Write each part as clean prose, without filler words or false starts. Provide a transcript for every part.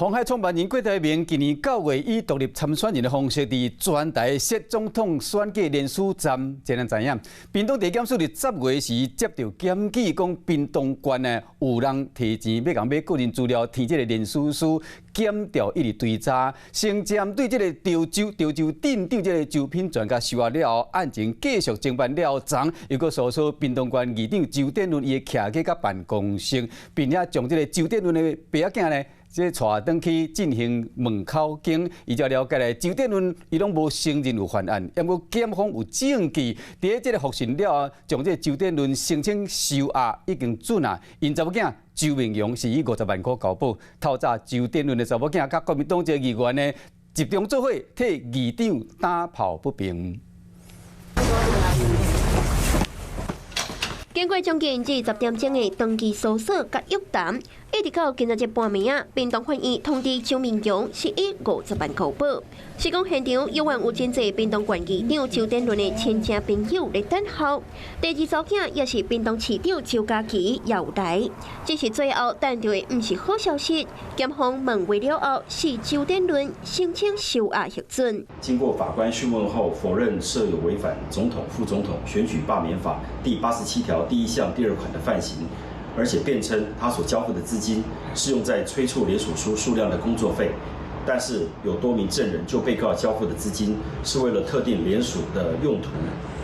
鴻海創辦人郭台銘今年9月以獨立參選人的方式，佇全台設總統選舉聯署站，這咱知影。屏東地檢署佇10月時接著檢舉，講屏東縣呢有人提錢欲共買個人資料，填這个聯署書，檢調一直追查，先針對這个潮州鎮長這个周品全共收押了後，案情繼續偵辦了後，昨又閣搜索屏東縣議長周典倫伊的徛家佮辦公室，並且將這个周典倫的爸仔囝呢，這帶轉去進行問口供，依照了解咧，周典倫伊攏無承認有犯案，毋過檢方有證據，佇這个複訊了後，將這个周典倫申請收押已經准啊，𪜶查某囝周明陽是以50萬箍交保，透早周典倫的查某囝佮國民黨這个議員呢，集中做伙替議長打抱不平。經過將近20點鐘的長期搜索佮約談，一直到今仔日半暝仔，屏東法院通知周明陽是以50萬交保。是講現場猶原有真濟屏東縣議長周典倫的親戚朋友咧等候。第二查某囝也是屏東市長周佳琪也有來，只是最後等著的毋是好消息。檢方問話了後，是周典倫申請收押核准。經過法官訊問後，否認設有違反總統、副總統選舉罷免法第87條第一項第二款的犯行，而且辯稱他所交付的資金是用在催促聯署書數量的工作費，但是有多名證人就被告交付的資金是為了特定聯署的用途，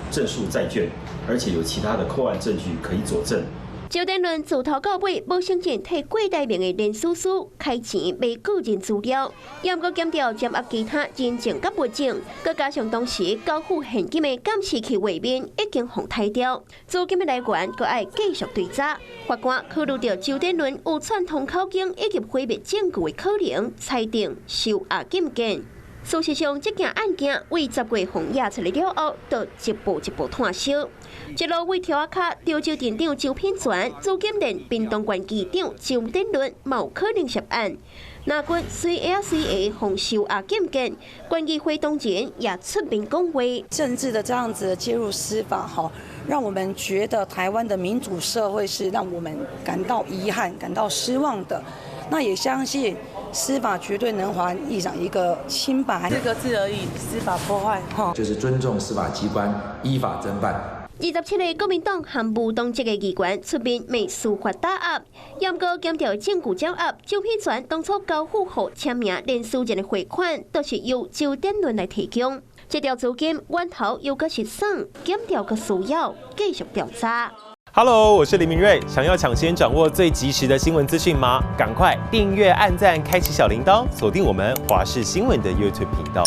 證述在卷，而且有其他的扣案證據可以佐證。周典倫自頭到尾無承認替郭台銘的聯署書開錢買個人資料，也毋過檢調掌握其他人證佮物證，閣加上當時交付現金的監視器畫面已經予刣掉，資金的來源閣愛繼續追查。法官考慮著周典倫有串通口供以及毀滅證據的可能，裁定收押禁見。事實上，這件案件為10月予押出來了後，就一步一步炭燒。一路為柱仔跤，潮州鎮長周品全、資金鏈屏東縣議長周典倫，嘛有可能涉案。若軍隨下隨下予收押禁見，縣議會當人也出面講話。政治的這樣子介入司法，哈，讓我們覺得台灣的民主社會是讓我們感到遺憾、感到失望的。那也相信司法絕對能還議長一個清白。四個字而已，司法破壞，哈。就是尊重司法機關，依法偵辦。27個國民黨和無黨籍的議員出面罵司法打壓，也毋過檢調證據掌握，周品全當初交付予簽名連署人的匯款，都是由周典倫來提供。這條資金源頭猶閣是啥，檢調閣需要繼續調查。 Hello，我是林明瑞。想要搶先掌握最及時的新聞資訊嗎？趕快訂閱、按讚、開啟小鈴鐺，鎖定我們華視新聞的 YouTube 頻道。